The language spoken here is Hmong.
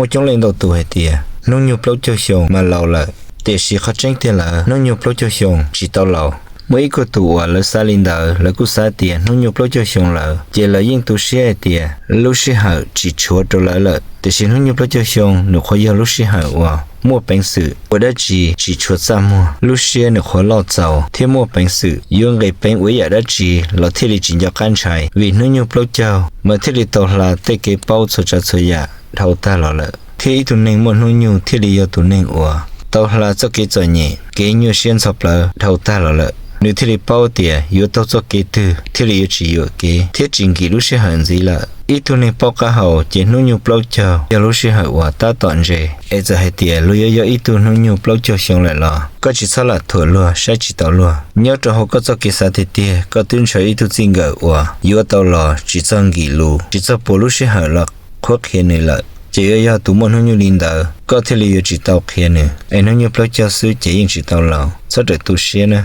Muaj coob leej ntau tus hais tias hnub nyoog plaub caug xyoo mas laus lawm, tiam sis qhov tseeb tiag lawm hnub nyoog plaub caug xyoo tsis tau laus. Muaj ib co tus uas lawv xav li ntawd, lawv kuj xav tias hnub nyoog plaub caug xyoo lawm ces lawv yeej tu siab hais tias lub sij hawm tsis tshuav rau lawv lawm. Tiam sis hnub nyoog plaub caug xyoo nws qhuav yog lub sij hawm uas muaj peev xwm ua dab tsi tsis tshuav txaj muag, lub siab nws qhuav loj txaus thiab muaj peev xwm yuav nqis peev ua ib yam dab tsi los thiaj li tsis nco qab ntshai, vim hnub nyoog plaub caug mas thiaj li tau hla tej kev paub txhua tsav txhua yam dhau tag los lawm. Thiab ib tug neeg muaj hnub nyoog thiaj li yog tus neeg uas tau hla txoj kev txom nyem, kev nyuaj siab ntxhov plawv dhau tag los lawm, nws thiaj li paub tias yuav taug txoj kev twg thiaj li yuav tsis yuam kev thiab tsis nkim lub sij hawm ntxiv lawm. Ib tug neeg paub qab hau ces hnub nyoog plaub caug yog lub sij hawm uas tab tom ntse. Es txawm hais tias luag yuav yog ib tug hnub nyoog plaub caug xyoo lawm los koj tsis txhob lam thuam luag, saib tsis taus luag. Nyob rau hauv koj txoj kev xav tiag tiag, koj twb ntshaw ib tug txij nkawm uas yuav tau los tsis txog nkim lus, tsis txog puas lub sij hawm los qhuab qhia nws lawm, ces yuav yog tus muaj hnub nyoog li ntawd koj thiaj li yuav tsis tau qhia nws. Es hnub nyoog plaub caug xwb ces yeej tsis tau laus, txhob rawm tu siab na.